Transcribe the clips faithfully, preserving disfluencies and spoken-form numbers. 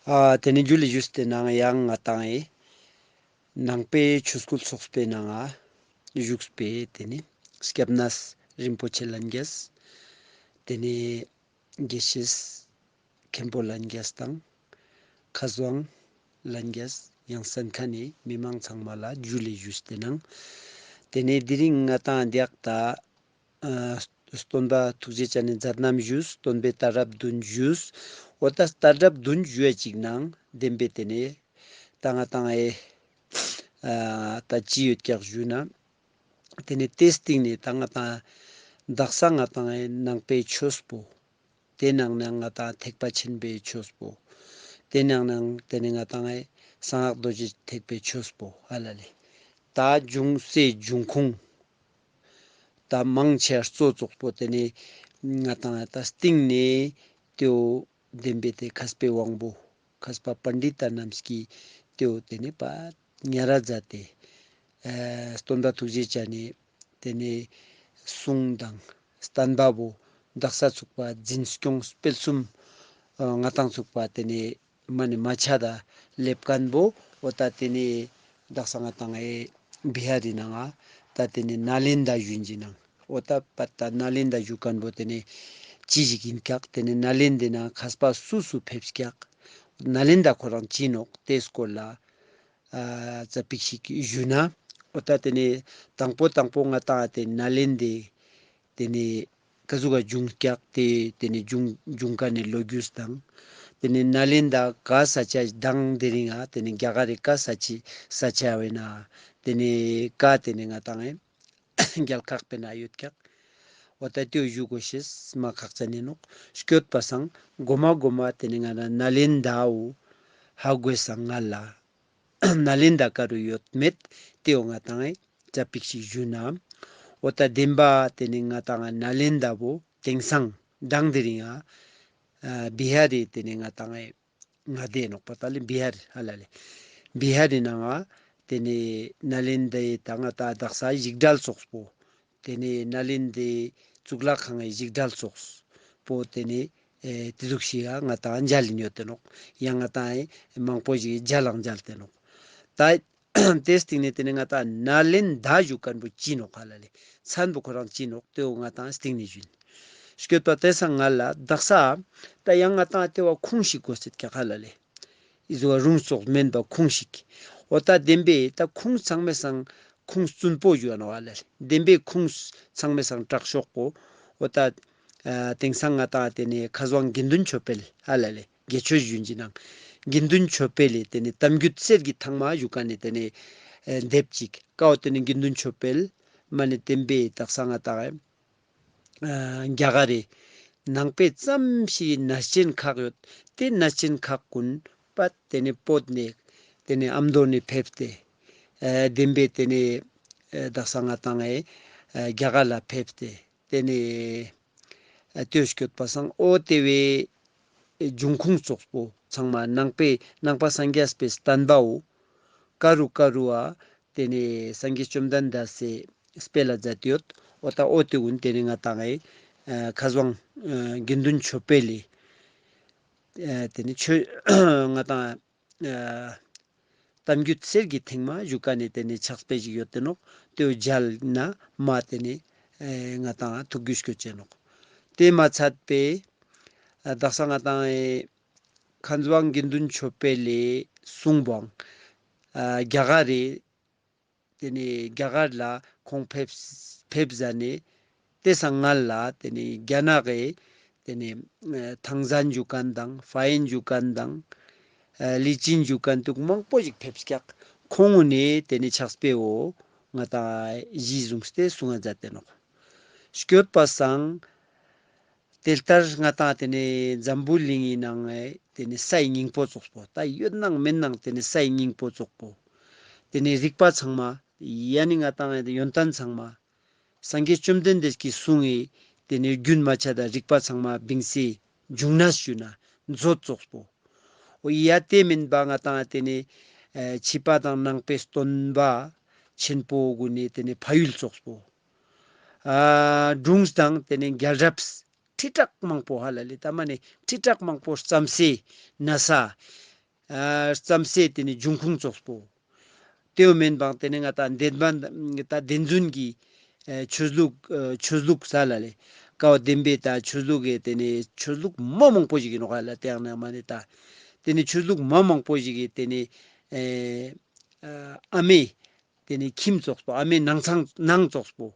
ཨ་ཏེ་ནེ་ཇུ་ལེ་ཞུས་ཏེ་ནང་ཡང་ང་ཏང་ཨེ་ནང་པའི་ཆོས་སྐུལ་ཚོགས་པའི་ནང་ང་བཞུགས་པའི་ཏེ་ནེ་སྐྱབས་གནས་རིན་པོ་ཆེ་ལྷན་རྒྱས། ཏེ་ནེ་དགེ་བཤེས་མཁན་པོ་ལྷན་རྒྱས་དང་མཁས་དབང་ལྷན་རྒྱས་ཡང་གསན་མཁན་ནི་མི་མང་ཚང་མ་ལ་ཇུ་ལེ་ཞུས་ཏེ་ནང་། ཏེ་ནེ་དེ་རིང་ང་ཏང་དེ་ཡག་ད་ཨ་སྟོན་པ་ཐུགས་རྗེ་ཅན་ནི་མཛད་རྣམ་ཞུས། སྟོན་པའི་གཏད་རབས་བདུན་ཞུས། འོ་ད་གཏད་རབས་བདུན་ཞུ་ཡ་ཅིག་ནང་བདེན་པའི་ཏེ་ནེ་ད་ང་ཏང་ཨེ་ཨ་ད་ཅི་ཡོད་ཀྱག་ཞུ་ན། ཏེ་ནེ་ཏེ་སྟིང་ནེ་ད་ང་ཏང་དག་ས་ང་ཏང་ཨེ་ནང་པའི་ཆོས་པོ། ཏེ་ནང་ནེ་ང་ཏང་ཐེག་པ་ཆེན་པོའི་ཆོས་པོ། ཏེ་ནང་ནེ་ཏེ་ནེ་ང་ཏང་ཨེ་གསང་སྔགས་རྡོ་རྗེ་ཐེག་པའི་ཆོས་པོ་ཧ་ལ་ལེ། ད་འབྱུང་སའི་འབྱུང་ཁུངས། ད་མང་ཆེ་གཙོ་ཙོགས་པོ་ཏེ་ནེ་ང་ཏང་ད་སྟིང་ནེ་ཏེའོ་བདེན་པའི་ཏེ་མཁས་པའི་དབང་པོ་མཁས་པ་པཎྜི་ཏ་རྣམས་ཀྱིས་ཏེའོ་ཏེ་ནེ་པ་ཉ་ར་མཛད་དེ་ཨ་སྟོན་པ་ཐུགས་རྗེ་ཅན་ནི་ཏེ་ནེ་གསུང་དང་བསྟན་པ་བོ་དག་ས་ཚུག་པ་འཛིན་སྐྱོང་སྤེལ་གསུམ་ཨ་ང་ཏང་ཚུག་པ་ཏེ་ནེ་མ་ནེ་མ་ཆད་ད་ལེབ་མཁན་བོ་འོ་ད་ཏེ་ནེ་དག་ས་ང་ཏང་ཨེ་བི་ཧར་རི་ནང་ང་ད་ཏེ་ནེ་ནཱ་ལེནྡྲ་ཞུ་ཨིན་ཅི་ནང་འོ་ད་པ་ད་ནཱ་ལེནྡྲ་ཞུ་མཁན་བོ་ཏེ་ནེ་ཅི་ཞིག་ཨིན་ཀྱག། ཏེ་ནེ་ནཱ་ལེནྡྲའི་ནང་མཁས་པ་སུ་སུ་ཕེབས་ཀྱག། ནཱ་ལེནྡྲ་ཁོ་རང་ཅི་ནོག་ཏེ་སྐོར་ལ་ཨ་ཙ་པིག་ཞིག་ཞུ་ན། འོ་ད་ཏེ་ནེ་དང་པོ་དང་པོ་ང་ཏང་ཏེ་ནཱ་ལེནྡྲའི་ཏེ་ནེ་ཀ་ཟུག་ག་བྱུང་ཀྱག་ཏེ་ཏེ་ནེ་བྱུང་བྱུང་ཀ་ནེ་ལོ་རྒྱུས་དང་། ཏེ་ནེ་ནཱ་ལེནྡྲ་ག་ས་ཆ་དང་དེ་རིང་ང་ཏེ་ནེ་རྒྱ་གར་རི་ག་ས་ཆ་ས་ཆ་བས་ན་ཏེ་ནེ་ག་ཏེ་ནེ་ང་ཏང་ཨེ་རྒྱལ་ཁག་པའི་ནང་ཡོད་ཀྱག། འོ་ད་ཏེའོ་ཞུ་དགོས་ཤེས་མ་ཁག་ཅན་ཨིན་ནོག། སྐྱོད་པ་སང་གོ་མ་གོ་མ་ཏེ་ནེ་ང་ན་ནཱ་ལེནྡྲའོ་ཧ་གོ་སང་ང་ལ་ནཱ་ལེནྡྲ་ག་རུ་ཡོད་མེད་ཏེའོ་ང་ཏང་ཨེ་ཙ་པིག་ཞིག་ཞུ་ན། འོ་ད་བདེན་པ་ཏེ་ནེ་ང་ཏང་ནཱ་ལེནྡྲ་བོ་དེང་སང་དང་དེ་རིང་ང་ཨ་བི་ཧར་རི་ཏེ་ནེ་ང་ཏང་ཨེ་མངའ་སྡེ་ནོག་པ་ད་ལེ་བི་ཧར་ཧ་ལ་ལེ། བི་ཧར་རི་ནང་ང་ཏེ་ནེ་ནཱ་ལེནྡྲའི་ད་ང་ཏང་དག་ས་ཞིག་གྲལ་ཙོགས་པོ། ཏེ་ནེ་ནཱ་ལེནྡྲའི་གཙུག་ལག་ཁང་ངི་ཞིག་གྲལ་ཙོགས་པོ་ཏེ་ནེ་ཨེ་ཏེ་ཟུག་ཞིག་ཡ་ང་ཏང་མཇལ་ལིན་ཡོད་དེ་ནོག། ཡང་ང་ཏང་ཨེ་མང་པོ་ཞིག་མཇལ་ལང་མཇལ་ཏེ་ནོག། ད་ཏེ་སྟིང་ནེ་ཏེ་ནེ་ང་ཏང་ནཱ་ལེནྡྲ་ཞུ་མཁན་བོ་ཅི་ནོག་ཧ་ལ་ལེ། མཚན་བོ་ཁོ་རང་ཅི་ནོག་ཏེའོ་ང་ཏང་སྟིང་ནེ་ཞུ་ཨིན། སྐྱོད་པ་ཏེ་སང་ང་ལ་དག་ས་ད་ཡང་ང་ཏང་ཏེ་བ་ཁུངས་ཤིག་དགོས་སེད་ཀྱག་ཧ་ལ་ལེ། ཨི་ཟུ་བ་རུང་ཙོགས་མེན་པ་ཁུངས་ཤིག། འོ་ད་བདེན་པའི་ད་ཁུངས་ཚང་མའི་སང་ཁུངས་བཙུན་པོ་ཞུ་བ་ནོག་ཧ་ལ་ལེ། བདེན་པའི་ཁུངས་ཚང་མའི་སང་དྲག་ཤོས་པོ། འོ་ད་ཨ་དེང་སང་ང་ཏང་ཏེ་ནེ་མཁས་དབང་དགེ་འདུན་ཆོས་འཕེལ་ཧ་ལ་ལེ། དགེ་ཆོས་ཞུ་ཨིན་ཅི་ནང་དགེ་འདུན་ཆོས་འཕེལ་ལི་ཏེ་ནེ་གཏམ་རྒྱུད་གསེར་གྱི་ཐང་མ་ཞུ་མཁན་ནི་ཏེ་ནེ་ཨེ་དེབ་ཅིག་ཀའོ་ཏེ་ནེ་དགེ་འདུན་ཆོས་འཕེལ་མ་ནེ་བདེན་པའི་དག་ས་ང་ཏང་ཨེ་ཨ་རྒྱ་གར་རི་ནང་པའི་ཙམ་ཞིག་གནས་ཆེན་ཁག་ཡོད། ཏེ་གནས་ཆེན་ཁག་ཀུན་པ་ཏེ་ནེ་བོད་ནེ་ཏེ་ནེ་ཨ་མདོ་ནེ་ཕེབས་ཏེ་ཨ་བདེན་པའི་ཏེ་ནེ་ཨ་དག་ས་ང་ཏང་ཨེ་ཨ་རྒྱ་གར་ལ་ཕེབས་ཏེ་ཏེ་ནེ་ཨ་ཏེའོ་སྐྱོད་པ་སང་འོ་ཏེ་བའི་འབྱུང་ཁུངས་ཙོགས་པོ་ཚང་མ་ནང་པའི་ནང་པ་སངས་རྒྱས་པའི་བསྟན་པའོ་ཀ་རུ་ཀ་རུ་ཨ་ཏེ་ནེ་སངས་རྒྱས་བཅོམ་ལྡན་འདས་སི་སྤེལ་ལ་མཛད་དེ་ཡོད། འོ་ད་འོ་ཏེ་ཀུན་ཏེ་ནེ་ང་ཏང་ཨེ་ཨ་མཁས་དབང་ཨ་དགེ་འདུན་ཆོས་འཕེལ་ལི་ཨ་ཏེ་ནེ་ཆོས་ང་ཏང་ཨ་གཏམ་རྒྱུད་གསེར་གྱི་ཐེངས་མ་ཞུ་མཁན་ནི་ཏེ་ནེ་ཕྱག་དཔེ་ཞིག་ཡོད་དེ་ནོག། ཏེའོ་མཇལ་ན་མ་ཏེ་ནེ་ཨེ་ང་ཏང་ཐུགས་རྒྱུས་སྐྱོད་ཅེས་ནོག། ཏེ་མ་ཚད་པའི་ཨ་དག་ས་ང་ཏང་ཨེ་མཁས་དབང་དགེ་འདུན་ཆོས་འཕེལ་ལི་གསུང་བོའང་ཨ་རྒྱ་གར་རི་ཏེ་ནེ་རྒྱ་གར་ལ་ཁོང་ཕེབས་ཕེབས་ཟ་ནེ་ཏེ་སང་སྔ་ལ་ཏེ་ནེ་རྒྱ་ནག་གི་ཏེ་ནེ་ཨ་ཐང་ཟན་ཞུ་མཁན་དང་ཧྥ་ཡན་ཞུ་མཁན་དང་ཨ་ལི་ཅིན་ཞུ་མཁན་དུག་མང་པོ་ཞིག་ཕེབས་ཀྱག། ཁོང་ངུ་ནེ་ཏེ་ནེ་ཕྱག་དཔེ་བོ་ང་ཏང་གཞི་བཟུང་སྟེ་གསུང་ང་མཛད་དེ་ནོག། སྐྱོད་པ་སང་ཏེ་ལྟར་ང་ཏང་ཏེ་ནེ་འཛམ་བུ་གླིང་ངི་ནང་ངི་ཏེ་ནེ་སའི་སྙིང་པོ་ཙོགས་པོ་ད་ཡོད་ནང་མེད་ནང་ཏེ་ནེ་སའི་སྙིང་པོ་ཙོགས་པོ་ཏེ་ནེ་རིག་པ་ཚང་མ་ཡ་ནི་ང་ཏང་ཡོན་ཏན་ཚང་མ་སངས་རྒྱས་བཅོམ་ལྡན་འདས་ཀྱི་གསུང་ངི་ཏེ་ནེ་རྒྱུན་མ་ཆད་ད་རིག་པ་ཚང་མ་བིང་སེ་འབྱུང་གནས་ཞུ་ན་མཛོད་ཙོགས་པོ། འོ་ཡ་ཏེ་མེན་པ་ང་ཏང་ཏེ་ནེ་ཨ་ཕྱི་པ་དང་ནང་པའི་སྟོན་པ་ཆེན་པོ་གུན་ནི་ཏེ་ནེ་ཕ་ཡུལ་ཙོགས་པོ། ཨ་སྒྲུངས་དང་ཏེ་ནེ་རྒྱལ་རབས་ཁྲི་ཕྲག་མང་པོ་ཧ་ལ་ལེ་ད་མ་ནེ་ཁྲི་ཕྲག་མང་པོ་བརྩམས་སེ་ན་ས་ ཨ་རྩམ་སའི་ཏེ་ནེ་འབྱུང་ཁུངས་ཙོགས་པོ། ཏེའོ་མེན་པང་ཏེ་ནེ་ང་ཏང་བདེན་པ་ད་བདེན་རྫུན་གྱི་ཨེ་ཆོས་ལུགས་ཨེ་ཆོས་ལུགས་ས་ལ་ལེ། ཀ་བ་བདེན་པའི་ད་ཆོས་ལུགས་ཀྱི་ཏེ་ནེ་ཆོས་ལུགས་མ་མང་པོ་ཞིག་ཨིན་ནོག་ཧ་ལ། ཏེ་ཡང་ན་མ་ནེ་ད་ཏེ་ནེ་ཆོས་ལུགས་མ་མང་པོ་ཞིག་གི་ཏེ་ནེ་ཨེ་ཨ་མེ་ཏེ་ནེ་ཁྱིམ་ཙོགས་པོ་ཨ་མེ་ནང་ཚང་ནང་ཙོགས་པོ།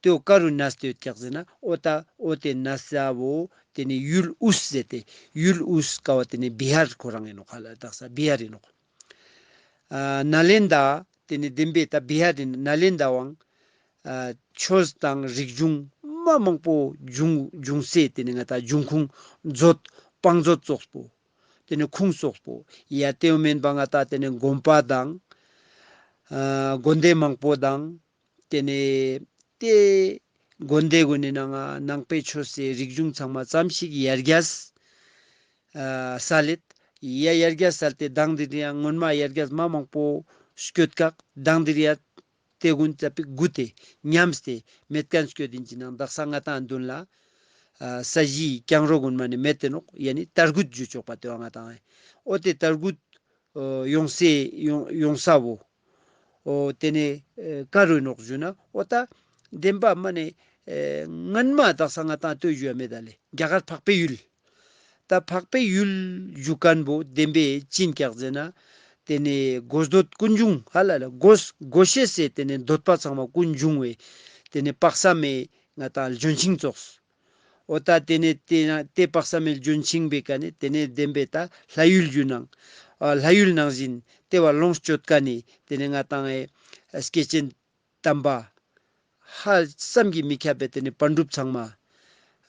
ཏེའོ་ཀ་རུ་ནས་ཏེ་ཡོད་ཀྱག་ཟེར་ན་འོ་ད་འོ་ཏེ་ནས་ས་བོ་ཏེ་ནེ་ཡུལ་དབུས་ཟེར་ཏེ་ཡུལ་དབུས་ཀ་བ་ཏེ་ནེ་བི་ཧར་ཁོ་རང་ཨིན་ནོག་ཧ་ལ། དག་ས་བི་ཧར་ཨིན་ནོག་ཨ་ནཱ་ལེན་ད་ཏེ་ནེ་བདེན་པའི་ད་བི་ཧར་ཨིན། ནཱ་ལེན་ད་བོའང་ཨ་ཆོས་དང་རིག་གཞུང་མ་མང་པོ་འབྱུང་འབྱུང་སའི་ཏེ་ནེ་ང་ཏང་འབྱུང་ཁུངས་མཛོད་བང་མཛོད་ཙོགས་པོ་ཏེ་ནེ་ཁུངས་ཙོགས་པོ་ཡ་ཏེའོ་མེན་པ་ང་ཏང་ཏེ་ནེ་དགོན་པ་དང་ཨ་དགོན་སྡེ་མང་པོ་དང་ཏེ་ནེ་ཏེ་དགོན་སྡེ་གུན་ནི་ནང་ང་ནང་པའི་ཆོས་སི་རིག་གཞུང་ཚང་མ་ཙམ་ཞིག་ཡར་རྒྱས་ཨ་ས་ལེད། ཡ་ཡར་རྒྱས་ས་ལེད་ཏེ་མདང་དེ་རིང་ཡང་སྔོན་མ་ཡར་རྒྱས་མ་མང་པོ་སྐྱོད་ཀྱག། མདང་དེ་རིང་ཡ་ཏེ་གུན་ཙ་པིག་སྒུག་སྟེ་ཉམས་ཏེ་མེད་ཁན་སྐྱོད་ཨིན་ཅི་ནང་དག་ས་ང་ཏང་དུན་ལ་ཨ་ས་གཞི་རྐྱང་རོ་གུན་མ་ནེ་མེད་དེ་ནོག། ཡ་ནི་དར་རྒུད་ཞུ་ཆོག་པ་ཏེ་བ་ང་ཏང་ཨེ་འོ་ཏེ་དར་རྒུད་ཨོ་ཡོང་སའི་ཡོང་ཡོང་ས་བོ། ཨོ་ཏེ་ནེ་ཨེ་ཀ་རུ་ཨིན་ནོག་ཞུ་ན་འོ་ད་བདེན་པ་མ་ནེ་ཨེ་སྔན་མ་དག་ས་ང་ཏང་ལྟོས་ཞུ་ཡ་མེད་ད་ལེ། རྒྱ་གར་འཕགས་པའི་ཡུལ། ད་འཕགས་པའི་ཡུལ་ཞུ་ཁན་བོ་བདེན་པའི་ཅི་ཨིན་ཀྱག་ཟེར་ན་ཏེ་ནེ་དགོས་འདོད་ཀུན་འབྱུང་ཧ་ལ་ལ་དགོས་དགོས་ཤེས་སི་ཏེ་ནེ་འདོད་པ་ཚང་མ་ཀུན་འབྱུང་བའི་ཏེ་ནེ་དཔག་བསམ་མེ་ང་ཏང་ལྗོན་ཤིང་ཙོགས། འོ་ད་ཏེ་ནེ་ཏེ་ན་ཏེ་དཔག་བསམ་མེ་ལྗོན་ཤིང་བེ་ཀ་ནེ་ཏེ་ནེ་བདེན་པའི་ད་ལྷ་ཡུལ་ཞུ་ནང་ཨ་ལྷ་ཡུལ་ནང་བཞིན་ཏེ་བ་ལོངས་སྤྱོད་ཀ་ནེ་ཏེ་ནེ་ང་ཏང་ཨེ་སྐྱེས་ཆེན་དམ་པ་ཧ་བསམ་གྱིས་མི་ཁྱབ་པའི་ཏེ་ནེ་པཎ་གྲུབ་ཚང་མ་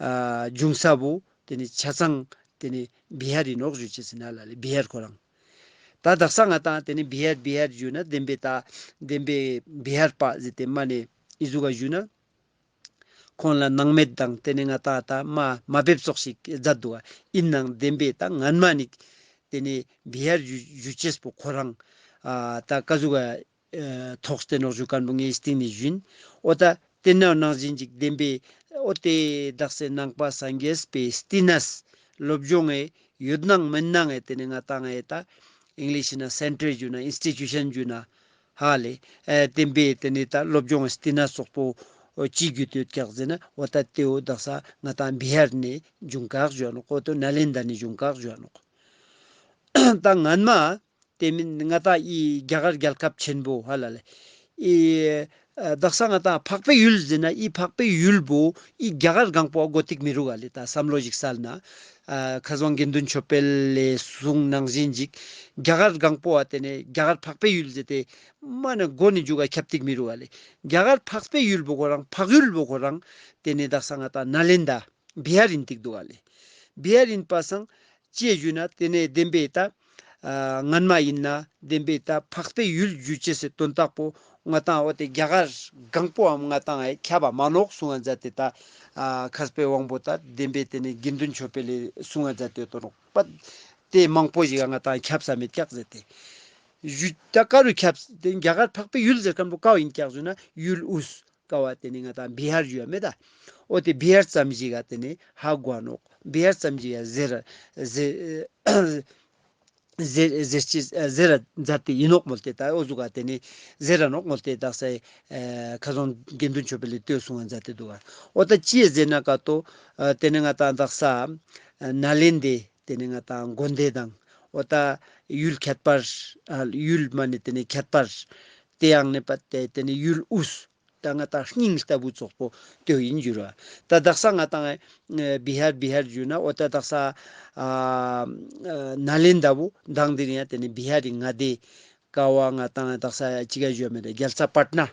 ཨ་བྱུང་ས་བོ་ཏེ་ནེ་ཆ་ཚང་ཏེ་ནེ་བི་ཧར་ཨིན་ནོག་ཞུ་ཅེས་ཟེར་ན་ལ་ལེ། བི་ཧར་ཁོ་རང་ད་དག་ས་ང་ཏང་ཏེ་ནེ་བི་ཧར་བི་ཧར་ཞུ་ན་བདེན་པའི་ད་བདེན་པའི་བི་ཧར་པ་ཟེར་ཏེ་མ་ནེ་ཨི་ཟུག་ག་ཞུ་ན། ཁོང་ལ་སྣང་མེད་དང་ཏེ་ནེ་ང་ཏང་ད་མ་མ་ཕེབས་ཙོགས་ཤིག་མཛད་འདུག་ག། ཨིན་ནང་བདེན་པའི་ད་སྔན་མ་ནི་ཏེ་ནེ་བི་ཧར་ཞུ་ཞུ་ཅེས་པོ་ཁོ་རང་ཨ་ད་ཀ་ཟུག་ག་ཨ་ཐོག་སྟེ་ནོག་ཞུ་ཁན་བོ་ངའི་སྟིང་ནེ་ཞུ་ཨིན། འོ་ད་ཏེ་ནེ་ནང་བཞིན་ཅིག་བདེན་པའི་འོ་ཏེ་དག་སའི་ནང་པ་སངས་རྒྱས་པའི་བསྟི་གནས་སློབ་སྦྱོང་ངེ་ཡོད་ནང་མེད་ནང་ངེ་ཏེ་ནེ་ང་ཏང་ངེ་ད་ཨིང་ལིཤ་ན་སེན་ཊར་ཞུ་ན་ཨིན་སི་ཊི་ཊུ་ཤན་ཞུ་ན། ཧ་ལེ། ཨེ་བདེན་པའི་ཏེ་ནེ་ད་སློབ་སྦྱོང་བསྟི་གནས་ཙོགས་པོ་ཨོ་ཅི་གྱུད་ཡོད་ཀྱག་ཟེར་ན་འོ་ད་ཏེའོ་དག་ས་ང་ཏང་བི་ཧར་ནེ་བྱུང་ཀྱག་ཞུ་ནོག། འོ་ཏོ་ནཱ་ལེན་ད་ནེ་བྱུང་ཀྱག་ཞུ་ནོག། ད་སྔན་མ་ཏེ་མིན་ང་ཏང་ཨི་རྒྱ་གར་རྒྱལ་ཁབ་ཆེན་པོ་ཧ་ལ་ལེ། ཨི་ཨ་དག་ས་ང་ཏང་འཕགས་པའི་ཡུལ་ཟེར་ན་ཨི་འཕགས་པའི་ཡུལ་བོ་ཨི་རྒྱ་གར་གང་པོ་གོ་ཏིག་མི་རུག་ག་ལེ། ད་བསམ་བློ་ཞིག་སལ་ན་ཨ་ཁ་སང་དགེ་འདུན་ཆོས་འཕེལ་ལེ་གསུང་ནང་བཞིན་ཅིག་རྒྱ་གར་གང་པོ་ཨ་ཏེ་ནེ་རྒྱ་གར་འཕགས་པའི་ཡུལ་ཟེར་ཏེ་མ་ནེ་གོ་ནེ་འཇུག་ག་ཁྱབ་ཏིག་མི་རུག་ག་ལེ། རྒྱ་གར་འཕགས་པའི་ཡུལ་བོ་ཁོ་རང་འཕགས་ཡུལ་བོ་ཁོ་རང་ཏེ་ནེ་དག་ས་ང་ཏང་ནཱ་ལེན་ད་བི་ཧར་ཨིན་ཏིག་འདུག་ག་ལེ། བི་ཧར་ཨིན་པ་སང་ཅི་ཞུ་ན་ཏེ་ནེ་བདེན་པའི་ད་ཨ་སྔན་མ་ཨིན་ན་བདེན་པའི་ད་འཕགས་པའི་ཡུལ་ཞུ་ཅེས་སི་དོན་དག་པོ་ང་ཏང་འོ་ཏེ་རྒྱ་གར་གང་པོའམ་ང་ཏང་ཨེ་ཁྱབ་པ་མ་ནོག་གསུང་ང་མཛད་དེ་ད་ཨ་མཁས་པའི་དབང་པོ་ད་བདེན་པའི་ཏེ་ནེ་དགེ་འདུན་ཆོས་འཕེལ་ལེ་གསུང་ང་མཛད་དེ་ཡོད་དོ་ནོག་པ། ཏེ་མང་པོ་ཞིག་ག་ང་ཏང་ཁྱབ་ས་མེད་ཀྱག་ཟེར་ཏེ། ཞུ་ད་ཀ་རུ་ཁྱབ་ཏེ་རྒྱ་གར་འཕགས་པའི་ཡུལ་ཟེར་ཁན་པོ་ཀ་བོ་ཨིན་ཀྱག་ཞུ་ན་ཡུལ་དབུས། ཀ་བ་ཏེ་ནེ་ང་ཏང་བི་ཧར་ཞུ་ཡ་མེད་ད། འོ་ཏེ་བི་ཧར་ཙམ་ཞིག་ག་ཏེ་ནེ་ཧ་གོ་ནོག། བི་ཧར་ཙམ་ཞིག་ག་ཟེར་ཟེར་ཟེར་ཟེར་ཅི་ཟེར་མཛད་དེ་ཨིན་ནོག་མོལ་ཏེ་ད་འོ་ཟུག་ག་ཏེ་ནེ་ཟེར་ར་ནོག་མོལ་ཏེ་དག་ས་ཨེ་ཁ་སང་དགེ་འདུན་ཆོས་འཕེལ་ལེ་ལྟོས་གསུང་ང་མཛད་དེ་འདུག་ག། འོ་ད་ཅི་ཟེར་ན་ཀ་ཏོ་ཨ་ཏེ་ནེ་ང་ཏང་དག་ས་ཨ་ནཱ་ལེན་དེ་ཏེ་ནེ་ང་ཏང་དགོན་སྡེ་དང་འོ་ད་ཡུལ་ཁྱད་པར་ཨ་ཡུལ་མ་ནེ་ཏེ་ནེ་ཁྱད་པར་ཏེ་ཡང་ནེ་པ་ཏེ་ཏེ་ནེ་ཡུལ་དབུས་ད་ང་ཏང་སྙིང་ལྟ་བུ་ཙོགས་པོ་ལྟོས་ཨིན་འགྱུར་བ། ད་དག་ས་ང་ཏང་ཨེ་བི་ཧར་བི་ཧར་ཞུ་ན་འོ་ད་དག་ས་ཨ་ནཱ་ལེན་ད་བོ་མདང་དེ་རིང་ཡང་ཏེ་ནེ་བི་ཧར་རི་ང་དེ་ཀ་བ་ང་ཏང་དག་ས་ཅི་ག་ཞུ་མེད་རྒྱལ་ས་པཊ་ན།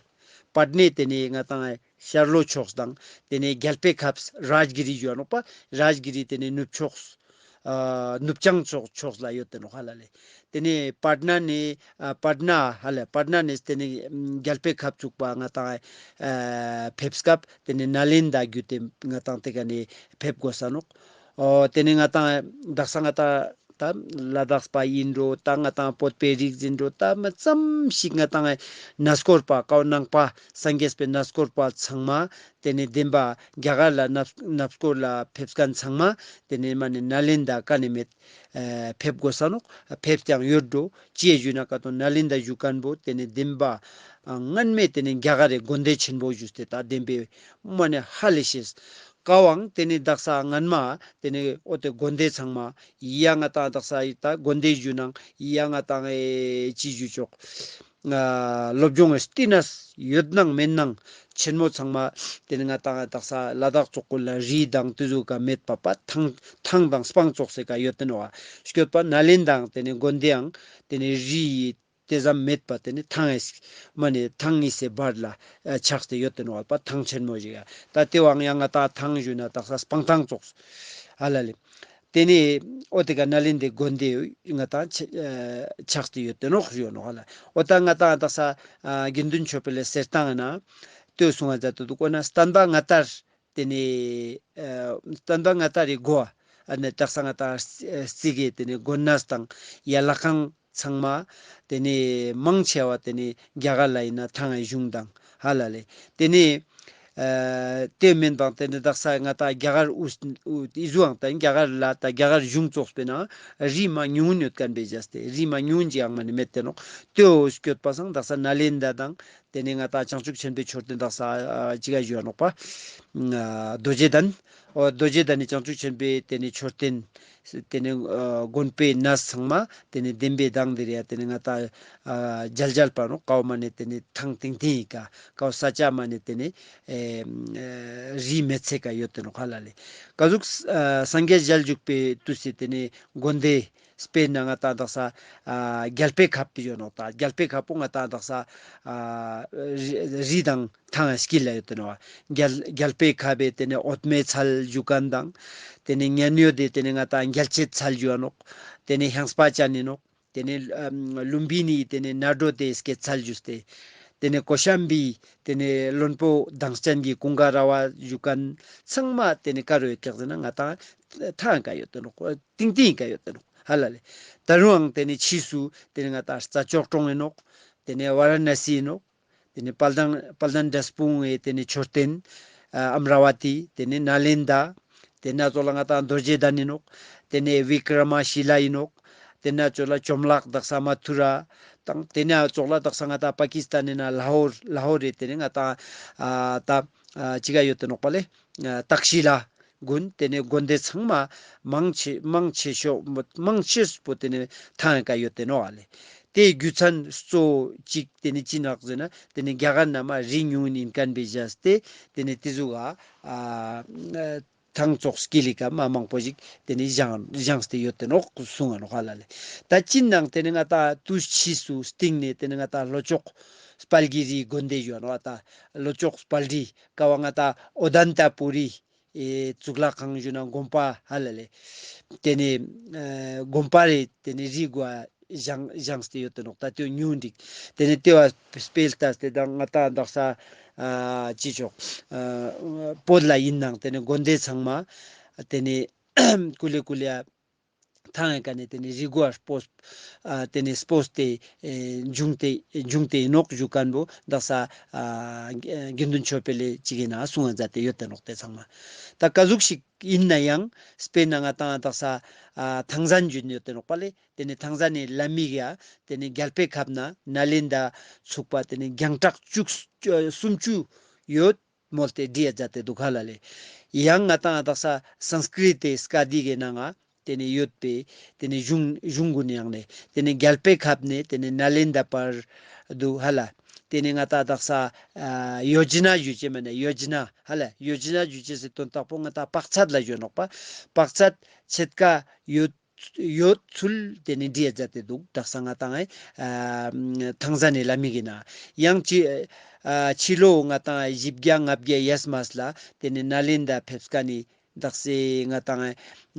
པཊ་ནའི་ཏེ་ནེ་ང་ཏང་ཤར་ལྷོ་ཕྱོགས་དང་ཏེ་ནེ་རྒྱལ་པོའི་ཁབ་རཱཇ་གི་རི་ཞུ་ནོག་པ། རཱཇ་གི་རི་ཏེ་ནེ་ནུབ་ཕྱོགས་ཨ་ནུབ་བྱང་ཕྱོགས་ཕྱོགས་ལ་ཡོད་དེ་ནོག་ཧ་ལ་ལེ། ཏེ་ནེ་པཊ་ན་ནེ་ཨ་པཊ་ན་ཧ་ལ་པཊ་ན་ནེ་ཏེ་ནེ་རྒྱལ་པོའི་ཁབ་ཚུགས་པ་ང་ཏང་ཨ་ཕེབས་སྐབས་ཏེ་ནེ་ནཱ་ལེན་ད་གྱུད་དེ་ང་ཏང་ཏེ་ཀ་ནེ་ཕེབས་དགོས་ས་ནོག། འོ་ཏེ་ནེ་ང་ཏང་དག་ས་ང་ཏང་ ད་ལ་དྭགས་པ་ཨིན་འགྲོ། ད་ང་ཏང་བོད་པའི་རིགས་ཨིན་འགྲོ། ད་མི་ཙམ་ཞིག་ང་ཏང་ངི་གནས་སྐོར་པ་ཀའོ་ནང་པ་སངས་རྒྱས་པའི་གནས་སྐོར་པ་ཚང་མ་དེ་ནེ་བདེན་པ་རྒྱ་གར་ལ་གནས་གནས་སྐོར་ལ་ཕེབས་མཁན་ཚང་མ་དེ་ནེ་མ་ནེ་ནཱ་ལེནྡྲ་ཀ་ནེ་མེད་ཨ་ཕེབས་དགོས་ས་ནོག། ཕེབས་ཀྱང་ཡོད་འགྲོ། ཅི་ཡ་ཞུ་ན་ཀ་ཏོ་ནཱ་ལེནྡྲ་ཞུ་མཁན་པོ་དེ་ནེ་བདེན་པ་ཨ་སྔན་མེ་དེ་ནེ་རྒྱ་གར་རི་དགོན་སྡེ་ཆེན་པོ་ཞུས་ཏེ་ད་བདེན་པའི་མ་ནེ་ཧ་ལས་ཤེས། ཀ་བོའང་དེ་ནེ་དག་ས་སྔན་མ་དེ་ནེ་འོ་དེ་དགོན་སྡེ་ཚང་མ་ཡ་ང་ཏང་དག་ས་ཡི་ད་དགོན་སྡེ་ཞུ་ནང་ཡ་ང་ཏང་ཨེ་ཅི་ཞུ་ཆོག། ཨ་སློབ་སྦྱོང་ངི་བསྟི་གནས་ཡོད་ནང་མེད་ནང་ཆེན་མོ་ཚང་མ་དེ་ནེ་ང་ཏང་དག་ས་ལ་དྭགས་ཙོགས་གུན་ལ་རི་དང་དེ་ཟུག་ག་མེད་པ་པ་ཐང་ཐང་དང་སྤང་ཙོགས་སེ་ཀ་ཡོད་དེ་ནོག། ཨ་སྐྱོད་པ་ནཱ་ལེནྡྲའང་དེ་ནེ་དགོན་སྡེའང་དེ་ནེ་རི་ཡི་དེ་ཙམ་མེད་པ་དེ་ནེ་ཐང་ངི་མ་ནེ་ཐང་ངི་སེ་བར་ལ་ཨ་ཆགས་ཏེ་ཡོད་དེ་ནོག་པ། ཐང་ཆེན་མོ་ཞིག་ཡ། ད་དེ་བོའང་ཡང་ང་ཏང་ཐང་ཞུ་ན་དག་ས་སྤང་ཐང་ཙོགས་ཧ་ལ་ལེ། དེ་ནེ་འོ་དེ་ཀ་ནཱ་ལེནྡྲའི་དགོན་སྡེ་ང་ཏང་ཆ་ཨ་ཆགས་ཏེ་ཡོད་དེ་ནོག་ཞུ་ནོག་ཧ་ལ། འོ་ད་ང་ཏང་དག་ས་ཨ་དགེ་འདུན་ཆོས་འཕེལ་ལི་གསེར་ཐང་ན་ལྟོས་གསུང་ང་མཛད་དེ་འདུག། འོ་ན་བསྟན་པ་སྔ་དར་དེ་ནེ་ཨ་བསྟན་པ་སྔ་དར་རི་འགོ་ཨ་ནེ་དག་ས་ང་ཏང་རྩི་གེ་དེ་ནེ་དགོན་གནས་དང་ཡ་ལྷ་ཁང་ཚང་མ་དེ་ནེ་མང་ཆེ་བ་དེ་ནེ་རྒྱ་གར་ལ་ཨིན་ན་ཐང་ངི་གཞུང་དང་ཧ་ལ་ལེ། དེ་ནེ་ཨ་དེ་མེན་པང་དེ་ནེ་དག་ས་ང་ཏང་རྒྱ་གར་དབུས་དབུས་འི་ཟུའང་ད་རྒྱ་གར་ལ་ད་རྒྱ་གར་གཞུང་ཙོགས་པའི་ནང་རི་མ་ཉུང་ངུན་ཡོད་མཁན་པེ་ཇས་ཏེ་རི་མ་ཉུང་ངུན་ཅིག་ཡང་མ་ནེ་མེད་དེ་ནོག། དེ་བོ་སྐྱོད་པ་སང་དག་ས་ནཱ་ལེནྡྲ་དང་དེ་ནེ་ང་ཏང་བྱང་ཆུབ་ཆེན་པོའི་མཆོད་རྟེན་དག་ས་ཨ་ཅི་ག་ཞུ་ཡ་ནོག་པ། ཨ་རྡོ་རྗེ་གདན། འོ་རྡོ་རྗེ་གདན་ནི་བྱང་ཆུབ་ཆེན་པོའི་དེ་ནེ་མཆོད་རྟེན། དེ་ནེ་ཨ་དགོན་པའི་གནས་ཚང་མ་དེ་ནེ་བདེན་པའི་གདངས་དེ་རེ་ཡ་དེ་ནེ་ང་ཏང་ཨ་མཇལ་མཇལ་པ་ནོག། ཀ་བོ་མ་ནེ་དེ་ནེ་ཐང་ཏིང་ཏིང་ཡི་ཀ་ཀ་བོ་ས་ཆ་མ་ནེ་དེ་ནེ་ཨེ་རི་མེད་ཚེ་ཀ་ཡོད་དེ་ནོག་ཧ་ལ་ལེ། ཀ་ཟུག་ཨ་སངས་རྒྱས་ཞལ་བཞུགས་པའི་དུས་སི་དེ་ནེ་དགོན་སྡེ་དཔེར་ན་ང་ཏང་དག་ས་ཨ་རྒྱལ་པོའི་ཁབ་ཡོད་ནོག། ད་རྒྱལ་པོའི་ཁབ་པོ་ང་ཏང་དག་ས་ཨ་རི་རི་དང་ཐང་ངི་དཀྱིལ་ལ་ཡོད་དེ་ནོག། རྒྱལ་རྒྱལ་པོའི་ཁབ་པའི་དེ་ནེ་འོད་མའི་ཚལ་ཞུ་མཁན་དང་། དེ་ནེ་མཉན་ཡོད་དེ་དེ་ནེ་ང་ཏང་རྒྱལ་བྱེད་ཚལ་ཞུ་ཡ་ནོག། དེ་ནེ་ཧང་སྤ་ཅན་ཨིན་ནོག། དེ་ནེ་ཨ་ལུམ་བི་ནི་དེ་ནེ་ནཱ་རོ་དེ་སྐྱེད་ཚལ་ཞུས་ཏེ། དེ་ནེ་ཀོ་ཤམ་བི་དེ་ནེ་བློན་པོ་མདངས་ཅན་གྱི་ཀུན་དགའ་ར་བ་ཞུ་མཁན་ཚང་མ་དེ་ནེ་ཀ་རུ་ཡོད་ཀྱག་ཟེར་ན་ང་ཏང་ཐང་ངི་ཀ་ཡོད་དེ་ནོག། ཏིང་ཏིང་ངི་ཀ་ཡོད་དེ་ནོག་ཧ་ལ་ལེ། ད་རུང་ཡང་དེ་ནེ་ཕྱིས་སུ་དེ་ནེ་ང་ཏང་རྩྭ་མཆོག་གྲོང་ཨིན་ནོག། དེ་ནེ་ཝ་ར་ཎ་སི་ཨིན་ནོག། དེ་ནེ་དཔལ་ལྡན་དཔལ་ལྡན་འབྲས་སྤུངས་སི་དེ་ནེ་མཆོད་རྟེན་ཨ་ཨམ་ར་བ་ཏི། དེ་ནེ་ནཱ་ལེནྡྲ། དེ་ནེ་ཙོགས་ལ་ང་ཏང་རྡོ་རྗེ་གདན་ཨིན་ནོག། དེ་ནེ་བི་ཀྲ་མ་ཤི་ལ་ཨིན་ནོག། དེ་ནེ་ཙོགས་ལ་བཅོམ་བརླག་དག་ས་མ་ཐུ་ར་དང་། དེ་ནེ་ཙོགས་ལ་དག་ས་ང་ཏང་པ་ཀི་སི་ཐན་ནི་ན་ལ་ཧོར་ལ་ཧོར་རི་དེ་ནེ་ང་ཏང་ཨ་ད་ཨ་ཅི་ག་ཡོད་དེ་ནོག་པ་ལེ། ཨ་ཏཀ་ཤི་ལ་གུན། དེ་ནེ་དགོན་སྡེ་ཚང་མ་མང་ཆེ་མང་ཆེ་ཤོས་མང་ཆེ་པོ་དེ་ནེ་ཐང་ངི་ཀ་ཡོད་དེ་ནོག་ཨ་ལེ། དེའི་རྒྱུ་མཚན་གཙོ་བོ་གཅིག་དེ་ནེ་ཅི་ནོག་ཟེར་ན་དེ་ནེ་རྒྱ་གར་ནང་མ་རི་ཉུང་ངུན་ཨིན་མཁན་པེ་ཇས་ཏེ་དེ་ནེ་དེ་ཟུག་ག་ཨ་ཐང་ཙོགས་དཀྱིལ་ལི་ཀ་མ་མང་པོ་ཞིག་དེ་ནེ་བཞེངས་བཞེངས་ཏེ་ཡོད་དེ་ནོག་གསུང་ང་ནོག་ཧ་ལ་ལེ། ད་ཅི་ནང་དེ་ནེ་ང་ཏང་དུས་ཕྱིས་སུ་སྟིང་ནེ་དེ་ནེ་ང་ཏང་ལྷོ་ཕྱོགས་དཔལ་གྱི་རིའི་དགོན་སྡེ་ཡོད་ནོག། ད་ལྷོ་ཕྱོགས་དཔལ་རི་ཀ་བོ་ང་ཏང་ཨོ་དན་ཏ་པུ་རི་ཨེ་གཙུག་ལག་ཁང་ཞུ་ན་དགོན་པ་ཧ་ལ་ལེ། དེ་ནེ་ཨེ་དགོན་པ་རེ་དེ་ནེ་རི་མགོ་བཞེངས་བཞེངས་ཏེ་ཡོད་དེ་ནོག། ད་དེ་བོ་ཉུང་འདྲིག། དེ་ནེ་དེ་བོ་སྤེལ་ལྟས་ཏེ་ད་ང་ཏང་དག་ས་ཨ་ཅི་ཆོག་ཨ་བོད་ལ་ཨིན་ནང་དེ་ནེ་དགོན་སྡེ་ཚང་མ་དེ་ནེ་ཀུ་ལེ་ཀུ་ལེ་ཐང་ངི་ཀ་ནེ་དེ་ནེ་རི་མགོ་སྤོས་ཨ་དེ་ནེ་སྤོས་ཏེ་ཨེ་བྱུང་སྟེ་བྱུང་སྟེ་ཨིན་ནོག་ཞུ་མཁན་པོ་དག་ས་ཨ་དགེ་འདུན་ཆོས་འཕེལ་ལི་ཅིག་གི་ནང་གསུང་ང་མཛད་དེ་ཡོད་དེ་ནོག། དེ་ཚང་མ་ད་ཀ་ཟུག་ཞིག་ཨིན་ནའང་དཔེར་ན་ང་ཏང་དག་ས་ཨ་ཐང་ཟན་ཞུ་ནི་ཡོད་དེ་ནོག་པ་ལེ། དེ་ནེ་ཐང་ཟན་ནི་ལམ་མིག་ཡ་དེ་ནེ་རྒྱལ་པོའི་ཁབ་ན་ནཱ་ལེནྡྲ་ཚུག་པ་དེ་ནེ་རྒྱང་གྲགས་བཅུ་གསུམ་ཅུ་ཡོད་མོལ་ཏེ་བྲིའ་མཛད་དེ་འདུག་ཧ་ལ་ལེ། ཡང་ང་ཏང་དག་ས་སཾསྐྲྀཏ་སྐད་དི་གི་ནང་ང་དེ་ནེ་ཡོད་པའི་དེ་ནེ་གཞུང་གཞུང་གུན་ཡང་ནེ་དེ་ནེ་རྒྱལ་པོའི་ཁབ་ནེ་དེ་ནེ་ནཱ་ལེནྡྲ་བར་དུ་ཧ་ལ། དེ་ནེ་ང་ཏང་དག་ས་ཨ་ཡོ་ཇ་ན་ཞུ་ཅེས་མ་ནེ་ཡོ་ཇ་ན་ཧ་ལ། ཡོ་ཇ་ན་ཞུ་ཅེས་སི་དོན་དག་པོ་ང་ཏང་དཔག་ཚད་ལ་ཞུ་ནོག་པ། དཔག་ཚད་ཕྱེད་ཀ་ཡོད་ཡོད་ཚུལ་དེ་ནེ་བྲིའ་མཛད་དེ་འདུག། དག་ས་ང་ཏང་ཨ་ཐང་ཟན་ནི་ལམ་མིག་གི་ནང་། ཡང་ཕྱི་ཨ་ཕྱི་ལོ་ང་ཏང་བཞི་བརྒྱ་ལྔ་བརྒྱ་ཡས་མས་ལ་དེ་ནེ་ནཱ་ལེནྡྲ་ཕེབས་མཁན་ནི་ དག་ས་ང་ཏང་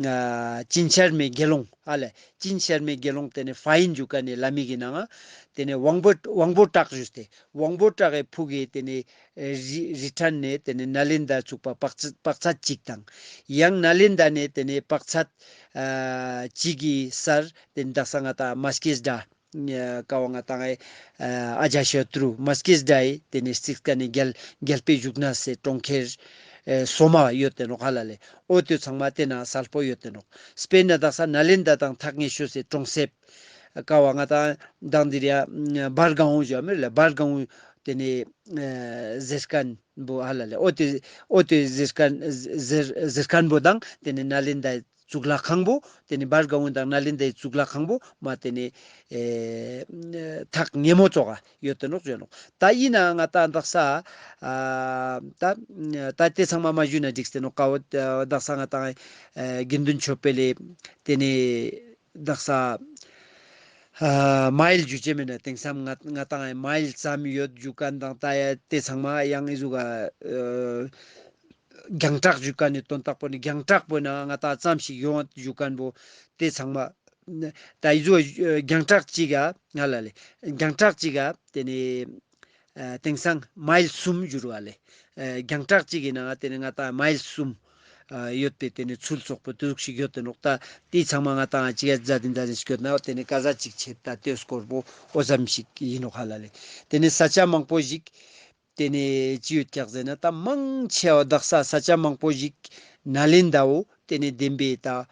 ཨ་ཅིན་ཤར་མའི་དགེ་སློང་ཨ་ལེ། ཅིན་ཤར་མའི་དགེ་སློང་ཏེ་ནེ་ཧྥ་ཡིན་ཞུ་ཁན་ནི་བླ་མའི་གི་ནང་ང་ཏེ་ནེ་དབང་པོ་དབང་པོ་བྲག་ཞུས་ཏེ་དབང་པོ་བྲག་གི་ཕུག་གི་ཏེ་ནེ་ཨེ་རི་རི་ཕྲན་ནེ་ཏེ་ནེ་ནཱ་ལེནྡྲ་ཚུག་པ་དཔག་ཚད་དཔག་ཚད་ཅིག་དང་། ཡང་ནཱ་ལེནྡྲ་ནེ་ཏེ་ནེ་དཔག་ཚད་ཨ་ཅིག་གི་སར་ཏེ་ནེ་དག་ས་ང་ཏང་མ་སྐྱེས་དགྲ་ཀ་བོ་ང་ཏང་ཨེ་ཨ་ཇ་ཤ་ཏྲུ་མ་སྐྱེས་དགྲ་ཡི་ཏེ་ནེ་རྩིག་ཁན་ནི་རྒྱལ་རྒྱལ་པོའི་བཞུགས་གནས་སི་གྲོང་ཁྱེར་ཨེ་སོ་མ་ཡོད་དེ་ནོག་ཧ་ལ་ལེ། འོ་ཏེ་ཚང་མ་ཏེ་ན་སལ་པོ་ཡོད་དེ་ནོག། སྤེར་ན་དག་ས་ནཱ་ལེནྡྲ་དང་ཐག་ཉེ་ཤོས་སི་གྲོང་གསེབ་ཀ་བོ་ང་ཏང་དང་འདི་རིའ་བར་གང་བོ་ཞུ་མེད་ལེ། བར་གང་བོ་ཏེ་ནེ་ཨེ་ཟེར་ཁན་བོ་ཧ་ལ་ལེ། འོ་ཏེ་འོ་ཏེ་ཟེར་ཁན་ཟེར་ཟེར་ཁན་བོ་དང་ཏེ་ནེ་ནཱ་ལེནྡྲའི་གཙུག་ལག་ཁང་བོ་ཏེ་ནེ་བར་གང་བོ་དང་ནཱ་ལེནྡྲའི་གཙུག་ལག་ཁང་བོ་མ་ཏེ་ནེ་ཨེ་ཐག་ཉེ་མོ་ཙོགས་ཡོད་དེ་ནོག་ཞུ་ནོག། ད་ཡིན་ན་ང་ཏང་དག་ས་ཨ་ད་ད་ཏེ་ཚང་མ་མ་ཞུས་ན་འགྲིག་སྟེ་ནོག་ཀ་བོ། དག་ས་ང་ཏང་ཨེ་དགེ་འདུན་ཆོས་འཕེལ་ལེ་ཏེ་ནེ་དག་ས་ཨ་མ་ཡལ་ཞུ་ཅེས་མེད་ན་དེང་སང་ང་ང་ཏང་ཨེ་མ་ཡལ་ཙམ་ཡོད་ཞུ་ཁན་དང་ད་ཡ་ཏེ་ཚང་མ་ཡང་ཨི་ཟུག་ག་ཨ་རྒྱང་གྲགས་ཞུ་ཁན་ནི་དོན་དག་པོ་ནི་རྒྱང་གྲགས་པོ་ན་ང་ཏང་ཙམ་ཞིག་ཡོང་ཞུ་ཁན་བོ་ཏེ་ཚང་མ་ད་ཨི་ཟུག་རྒྱང་གྲགས་ཅིག་ག་ང་ལ་ལེ་རྒྱང་གྲགས་ཅིག་ག་ཏེ་ནེ་ཨ་དེང་སང་མ་ཡལ་གསུམ་ཞུ་རུ་བ་ལེ། ཨ་རྒྱང་གྲགས་ཅིག་གི་ནང་ང་ཏེ་ནེ་ང་ཏང་མ་ཡལ་གསུམ་ཨ་ཡོད་པའི་ཏེ་ནེ་ཚུལ་ཙོགས་པོ་ཏེ་ཟུག་ཞིག་ཡོད་དེ་ནོག། ད་ཏེ་ཚང་མ་ང་ཏང་ཅི་ག་ཛ་དིན་ཛ་དིན་ཞིག་ཡོད་ན་ཏེ་ནེ་ཀ་ཟ་ཅིག་ཆེད་ད་ཏེ་སྐོར་བོ་འོ་ཙམ་ཞིག་ཡིན་ནོག་ཧ་ལ་ལེ། ཏེ་ནེ་ས་ཆ་མང་པོ་ཞིག་ཏེ་ནེ་ཅི་ཡོད་ཀྱག་ཟེར་ན་ད་མང་ཆེ་བ་དག་ས་ས་ཆ་མང་པོ་ཞིག་ནཱ་ལེནྡྲ་བོ་ཏེ་ནེ་བདེན་པའི་ད་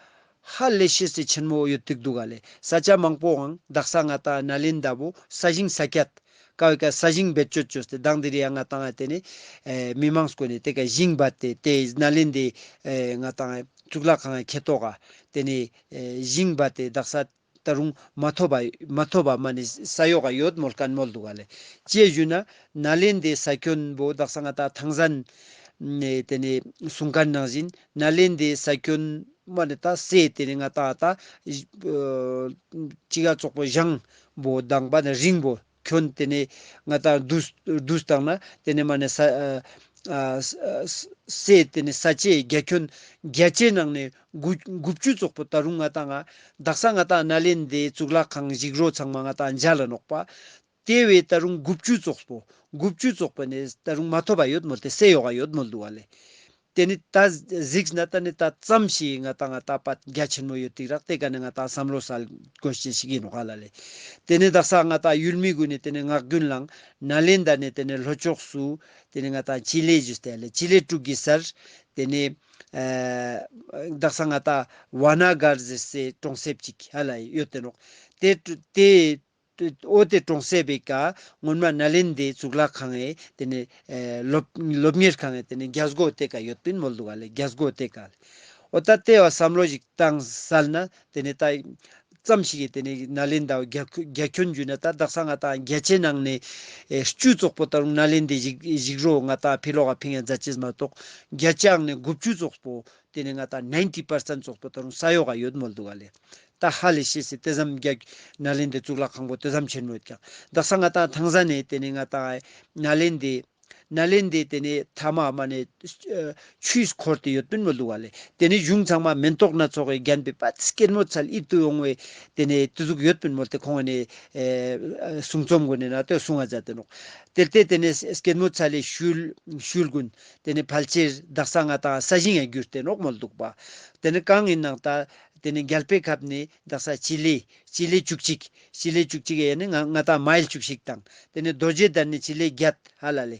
ཧ་ལས་ཤེས་སི་ཆེན་མོ་ཡོད་ཏིག་འདུག་ག་ལེ། ས་ཆ་མང་པོའང་དག་ས་ང་ཏང་ནཱ་ལེནྡྲ་བོ་ས་ཞིང་ས་ཀྱད་ཀ་བོའི་ཀ་ས་ཞིང་བེད་སྤྱོད་བཅོས་ཏེ་དང་འདི་རིའ་ང་ཏང་ཨ་ཏེ་ནེ་ཨེ་མི་མང་སྐོར་ནེ་ཏེ་ཀ་ཞིང་བད་དེ་ཏེ་ནཱ་ལེནྡྲའི་ཨེ་ང་ཏང་ཨེ་གཙུག་ལག་ཁང་ཨེ་ཁེ་ཏོག་ག་ཏེ་ནེ་ཨེ་ཞིང་བད་དེ་དག་ས་ད་རུང་མ་ཐོབ་པ་མ་ཐོབ་པ་མ་ནེ་ས་ཡོག་ག་ཡོད་མོལ་ཁན་མོལ་འདུག་ག་ལེ། ཅི་ཞུ་ན་ནཱ་ལེནྡྲའི་ས་ཁྱོན་བོ་དག་ས་ང་ཏང་ཐང་ཟན་ནེ་ཏེ་ནེ་གསུང་ཁན་ནང་བཞིན་ནཱ་ལེནྡྲའི་ས་ཁྱོན་མ་ནེ་ད་སེ་ཏེ་ནེ་ང་ཏང་ད་ཨ་ཅི་ག་ཙོགས་པོ་ཞང་བོ་དང་པ་ནེ་རིང་བོ་ཁྱོན་ཏེ་ནེ་ང་ཏང་དུས་དུས་བཏང་ན་ཏེ་ནེ་མ་ནེ་ས་ཨ་ཨ་ས་ས་སེ་ཏེ་ནེ་ས་ཆའི་རྒྱ་ཁྱོན་རྒྱ་ཆའི་ནང་ནེ་དགུ་དགུ་བཅུ་ཙོགས་པོ་ད་རུང་ང་ཏང་ང་དག་ས་ང་ཏང་ནཱ་ལེནྡྲའི་གཙུག་ལག་ཁང་ཞིག་རོ་ཚང་མ་ང་ཏང་མཇལ་ལ་ནོག་པ། ཏེ་བས་ད་རུང་དགུ་བཅུ་ཙོགས་པོ་དགུ་བཅུ་ཙོགས་པོ་ནེ་ད་རུང་མ་ཐོབ་པ་ཡོད་མོལ་ཏེ་སེ་ཡོག་ག་ཡོད་མོལ་འདུག་ག་ལེ། ཏེ་ནེ་ད་གཟིགས་ན་ད་ནི་ད་ཙམ་ཞིག་ང་ཏང་ང་ད་པ་རྒྱ་ཆེན་མོ་ཡོད་ཏིག་རག་ཏེ་ཀ་ནེ་ང་ཏང་བསམ་བློ་སལ་དགོས་ཅན་ཞིག་ཡིན་ནོག་ཧ་ལ་ལེ། ཏེ་ནེ་དག་ས་ང་ཏང་ཡུལ་མི་གུན་ནི་ཏེ་ནེ་ངག་རྒྱུན་ལའང་ནཱ་ལེནྡྲ་ནེ་ཏེ་ནེ་ལྷོ་ཕྱོགས་སུ་ཏེ་ནེ་ང་ཏང་ཅི་ལེ་ཞུས་ཏེ་ལེ་ཅི་ལེ་དྲུག་གི་སར་ཏེ་ནེ་ཨ་དག་ས་ང་ཏང་ཝ་ན་གར་ཟེར་སའི་གྲོང་གསེབ་ཅིག་ཧ་ལ་ཡོད་དེ་ནོག། ཏེ་ཏེ་འོ་ཏེ་གྲོང་གསེབ་བོའི་ཀ་སྔོན་མ་ནཱ་ལེནྡྲའི་གཙུག་ལག་ཁང་ངི་ཏེ་ནེ་ཨེ་སློབ་སློབ་གཉེར་ཁང་ངི་ཏེ་ནེ་རྒྱ་སྒོ་ཏེ་ཀ་ཡོད་པིན་མོལ་འདུག་ག་ལེ། རྒྱ་སྒོ་ཏེ་ཀ་ལེ། འོ་ད་ཏེ་བ་བསམ་བློ་ཞིག་བཏང་སལ་ན་ཏེ་ནེ་ད་ཙམ་ཞིག་གི་ཏེ་ནེ་ནཱ་ལེནྡྲ་བོ་རྒྱ་ཁྱོན་ཞུ་ན་ད་དག་ས་ང་ཏང་རྒྱ་ཆའི་ནང་ནེ་ཨེ་བཅུ་ཙོགས་པོ་ད་རུང་ནཱ་ལེནྡྲའི་ཞིག་ཞིག་རོ་ང་ཏང་ཕི་ལོག་ག་ཕིང་ཡ་མཛད་ཅེས་མ་གཏོགས་རྒྱ་ཆའི་ནང་ནེ་དགུ་བཅུ་ཙོགས་པོ་ཏེ་ནེ་ང་ཏང་ནའིན་ཊི་པར་སེན་ཊ་ཙོགས་པོ་ད་རུང་ས་ཡོག་ག་ཡོད་མོལ་འདུག་ག་ལེ། ད་ཧ་ལས་ཤེས་སི་ཏེ་ཙམ་རྒྱ་ནཱ་ལེནྡྲའི་གཙུག་ལག་ཁང་བོ་ཏེ་ཙམ་ཆེན་མོ་ཡོད་ཀྱག། དག་ས་ང་ཏང་ཐང་ཟན་ནེ་ཏེ་ནེ་ང་ཏང་ནཱ་ལེནྡྲའི་ནཱ་ལེནྡྲའི་ཏེ་ནེ་ཐའ་མ་མ་ནེ་ཨ་ཆུས་འཁོར་ཏེ་ཡོད་པིན་མོལ་འདུག་ག་ལེ། ཏེ་ནེ་གཞུང་ཚང་མ་མེན་ཏོག་སྣ་ཚོགས་སི་བརྒྱན་པའི་པད་སྐྱེད་མོས་ཚལ་ཡིད་དུ་འོང་བའི་ཏེ་ནེ་ཏེ་ཟུག་ཡོད་པིན་མོལ་ཏེ་ཁོང་ངི་ཨེ་གསུང་རྩོམ་གུན་ནི་ནང་ཏེ་གསུང་ང་མཛད་དེ་ནོག། ཏེ་ལྟས་ཏེ་ནེ་སྐྱེད་མོས་ཚལ་ལི་ཤུལ་ཤུལ་གུན་ཏེ་ནེ་ཕལ་ཆེར་དག་ས་ང་ཏང་ས་ཞིང་ཡང་གྱུར་ཏེ་ནོག་མོལ་འདུག་པ། ཏེ་ནེ་གང་ཡིན་ནའང་ད་ཏེ་ནེ་རྒྱལ་པོའི་ཁབ་ནེ་དག་ས་ཅི་ལེ་ཅི་ལེ་བཅུ་གཅིག་ཅི་ལེ་བཅུ་གཅིག་ཡ་ནི་ང་ང་ཏང་མའིལ་བཅུ་གཅིག་དང་ཏེ་ནེ་རྡོ་རྗེ་གདན་ནེ་ཅི་ལེ་བརྒྱད་ཧ་ལ་ལེ།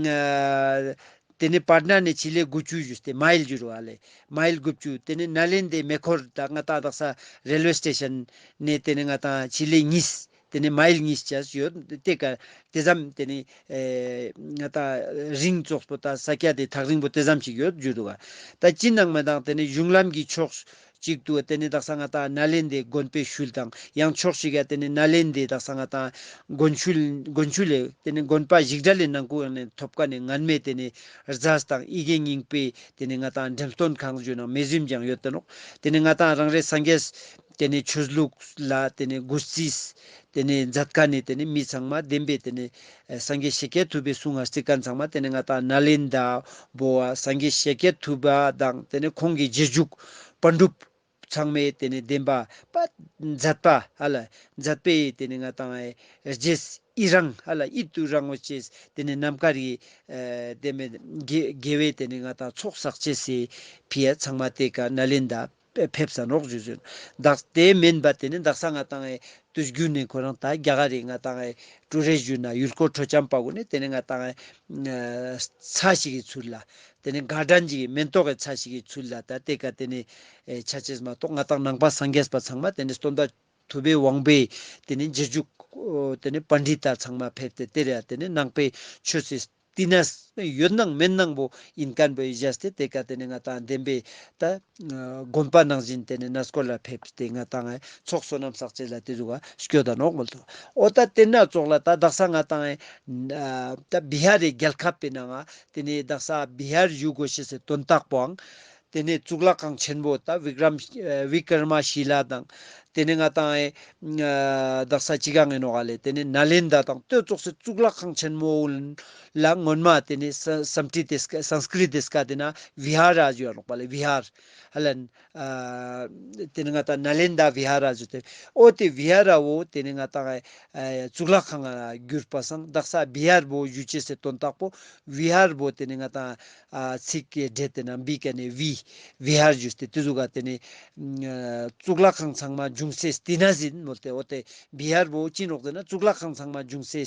ཨ་ཏེ་ནེ་པཊ་ན་ནེ་ཅི་ལེ་དགུ་བཅུ་ཞུས་ཏེ་མའིལ་ཞུ་རུ་ཧ་ལེ། མའིལ་དགུ་བཅུ། ཏེ་ནེ་ནཱ་ལེནྡྲའི་མེ་འཁོར་ད་ང་ཏང་དག་ས་རེལ་ཝེ་སི་ཊེ་ཤན་ནེ་ཏེ་ནེ་ང་ཏང་ཅི་ལེ་གཉིས། ཏེ་ནེ་མའིལ་གཉིས་ཅིག་ཡོད། ཏེ་ཀ་ཏེ་ཙམ་ཏེ་ནེ་ཨེ་ང་ཏང་རིང་ཙོགས་པོ་ད་ས་ཀྱད་དེ་ཐག་རིང་པོ་ཏེ་ཙམ་ཞིག་ཡོད་ཞུ་འདུག་ག། ད་ཅི་ནང་མ་དང་ཏེ་ནེ་གཞུང་ལམ་གྱི་ཕྱོགས་གཅིག་ཏུ་ཏེ་ནེ་དག་ས་ང་ཏང་ནཱ་ལེནྡྲའི་དགོན་པའི་ཤུལ་དང་ཡང་ཕྱོགས་ཤིག་ག་ཏེ་ནེ་ནཱ་ལེནྡྲའི་དག་ས་ང་ཏང་དགོན་ཤུལ་དགོན་ཤུལ་ལེ་ཏེ་ནེ་དགོན་པ་ཞིག་དགྲ་ལེ་ནང་ཁུལ་ནེ་ཐོབ་ཀ་ནེ་ངན་མེད་ཏེ་ནེ་རྫས་དང་ཡི་གེ་རྙིང་པའི་ཏེ་ནེ་ང་ཏང་འགྲེམས་སྟོན་ཁང་ཞུ་ནང་མེ་ཟིམ་ཀྱང་ཡོད་དེ་ནོག། ཏེ་ནེ་ང་ཏང་རང་རེ་སངས་རྒྱས་ ཏེ་ནེ་ཆོས་ལུགས་ལ་ཏེ་ནེ་གུས་རྩིས་ཏེ་ནེ་མཛད་མཁན་ནི་ཏེ་ནེ་མི་ཚང་མ་བདེན་པའི་ཏེ་ནེ་ཨེ་སངས་རྒྱས་ཤཱཀྱ་ཐུབ་པའི་གསུང་ང་རྩི་མཁན་ཚང་མ་ཏེ་ནེ་ང་ཏང་ནཱ་ལེནྡྲ་བོ་བ་སངས་རྒྱས་ཤཱཀྱ་ཐུབ་པ་དང་ཏེ་ནེ་ཁོང་གི་རྗེས་འཇུག་པཎ་གྲུབ་ཚང་མའི་ཏེ་ནེ་བདེན་པ་པ་མཛད་པ་ཧ་ལ་མཛད་པའི་ཏེ་ནེ་ང་ཏང་ཨེ་རྗེས་ཨི་རང་ཧ་ལ་ཨི་ཏུ་རང་ངོ་ཅེས་ཏེ་ནེ་རྣམ་དཀར་གྱི་ཨེ་ཏེ་མེ་དགེ་དགེ་བའི་ཏེ་ནེ་ང་ཏང་ཚོགས་བསགས་ཅེས་སི་ཕི་ཡ་ཚང་མ་ཏེ་ཀ་ནཱ་ལེནྡྲ་ཕེབས་ས་ནོག་ཞུ་ཟེར། དག་ཏེ་མེན་པ་ཏེ་ནེ་དག་ས་ང་ཏང་ཨེ་དུས་རྒྱུན་ནེ་ཁོ་རང་ད་རྒྱ་གར་རི་ང་ཏང་ཨེ་ཀྲུ་རེ་ཞུ་ན་ཡུལ་སྐོར་སྤྲོ་འཆམ་པ་གུན་ནེ་ཏེ་ནེ་ང་ཏང་ཨེ་ཚ་ཞིག་གི་ཚུལ་ལ་ཏེ་ནེ་གར་ཌན་ཞིག་གི་མེན་ཏོག་གི་ཚ་ཞིག་གི་ཚུལ་ལ་ད་ཏེ་ཀ་ཏེ་ནེ་ཨེ་ཆ་ཅེས་མ་གཏོགས་ང་ཏང་ནང་པ་སངས་རྒྱས་པ་ཚང་མ་ཏེ་ནེ་སྟོན་པ་ཐུབ་པའི་དབང་པོའི་ཏེ་ནེ་རྗེས་འཇུག་ཏེ་ནེ་པཎྜི་ཏ་ཚང་མ་ཕེབས་ཏེ་ཏེ་རེ་ཏེ་ནེ་ནང་པའི་ཆོས་སི་ཏེ་ནེ་ཡོད་ནང་མེད་ནང་བོ་ཨིན་མཁན་བོ་ཨི་ཞེས་ཏེ་ཏེ་ཀ་ཏེ་ནེ་ང་ཏང་བདེན་པའི་ད་དགོན་པ་ནང་བཞིན་ཏེ་ནེ་གནས་སྐོར་ལ་ཕེབས་ཏེ་ང་ཏང་ཚོགས་བསོད་ནམས་བསགས་ཅེས་ལ་ཏེ་ཟུག་ག་སྐྱོད་ད་ནོག་མོལ་ཏོ། འོ་ད་ཏེ་ན་ཙོགས་ལ་ད་དག་ས་ང་ཏང་ད་བི་ཧར་རི་རྒྱལ་ཁབ་པའི་ནང་ང་ཏེ་ནེ་དག་ས་བི་ཧར་ཞུ་དགོས་ཤེས་སི་དོན་དག་པོའང་ཏེ་ནེ་གཙུག་ལག་ཁང་ཆེན་པོ་ད་བི་ཀྲམ་ཨ་བི་ཀྲ་མ་ཤི་ལ་དང་ཏེ་ནེ་ང་ཏང་ཨེ་ཨ་དག་ས་ཅི་ག་ངེ་ནོག་ག་ལེ། ཏེ་ནེ་ནཱ་ལེནྡྲ་དང་ཏེ་ཙོགས་སི་གཙུག་ལག་ཁང་ཆེན་མོ་ལ་སྔོན་མ་ཏེ་ནེ་ས་སཾ་སྐྲྀ་ཏ་སྐད་སཾ་སྐྲྀ་ཏ་སྐད་ཏེ་ན་བི་ཧར་ཞུ་ཡ་ནོག་པ་ལེ། བི་ཧར་ཧ་ལན་ཨ་ཏེ་ནེ་ང་ཏང་ནཱ་ལེནྡྲ་བི་ཧར་ཞུ་ཏེ་འོ་ཏེ་བི་ཧར་བོ་ཏེ་ནེ་ང་ཏང་ཨེ་གཙུག་ལག་ཁང་ང་གྱུར་པ་སང་དག་ས་བི་ཧར་བོ་ཞུ་ཅེས་སི་དོན་དག་པོ་བི་ཧར་བོ་ཏེ་ནེ་ང་ཏང་ཨ་ཚིག་གི་སྒྲས་ཏེ་ན་བི་ཀ་ནེ་བི་བི་ཧར་ཞུས་ཏེ་ཏེ་ཟུག་ག་ཏེ་ནེ་ཨ་གཙུག་ལག་ཁང་ཚང་མ་འབྱུང་སའི་ཏེ་ན་ཟིན་མོལ་ཏེ། འོ་ཏེ་བི་ཧར་བོ་ཅི་ནོག་ཟེར་ན་གཙུག་ལག་ཁང་ཚང་མ་འབྱུང་སའི་